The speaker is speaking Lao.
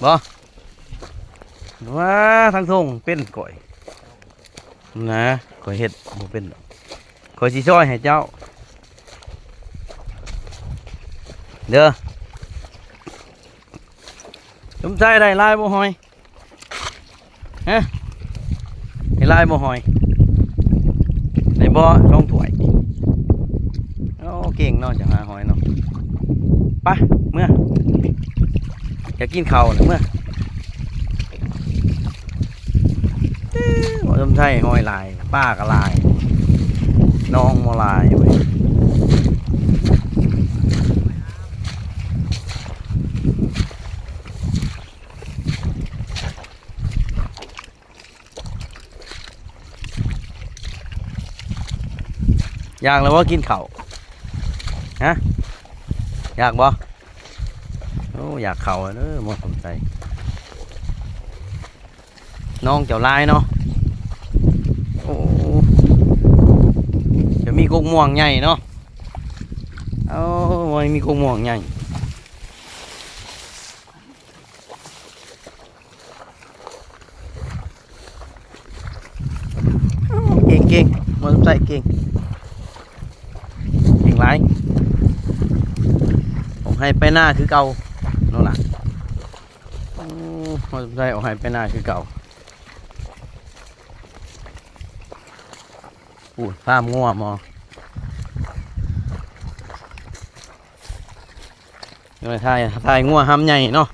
ບໍ່? ວ່າທາງທົ່ງເປັນຂ້ອຍນະ ຂ້ອຍເຮັດບໍ່ເປັນດອກ ຂ້ອຍຊິຊ່ອຍໃຫ້ເຈົ້າເດີ. ສົມໃຈໄດ້ຫຼາຍບໍ່ຫອຍ? ຮະ ໄດ້ຫຼາຍບໍ່ຫອຍ? ໄດ້ບໍ່ສອງຖ້ວຍ? ໂອ້ ເກັ່ງເນາະ ຈະຫາຫອຍເນາະ. ໄປ ເມືອ ຢາກກິນເຂົ້າແລ້ວ ເມືອ. ເອີ ບໍ່ສົມໃຈຫອຍຫຼາຍ ປາກໍຫຼາຍ ໜອງບໍ່ຫຼາຍເວີຍ. ຢາກແລ້ວບໍ່ກິນເຂົ້າ? ຮະ ຢາກບໍ່? ໂອ້ ຢາກເຂົ້າເດີໝໍສົມໃຈ. ໜອງເຈົ້າຫຼາຍເນາະ. ໂອ້ ຈະມີກົກມ່ວງໃຫຍ່ເນາະ. ໂອ້ ມີກົກມ່ວງໃຫຍ່. ເກັ່ງໆ ໝໍສົມໃຈເກັ່ງ ເກັ່ງຫຼາຍ. ອອກໄຮ່ໄປນາຄືເກົ່າເນາະຫຼານ. ໂອ້ ໝໍສົມໃຈອອກໄຮ່ໄປນາຄືເກົ່າ. ປູ້ນ ຟາມງົວໝໍ ເອີ ຖ່າຍ ຖ່າຍງົວຮາມໃຫຍ່ເນາະ.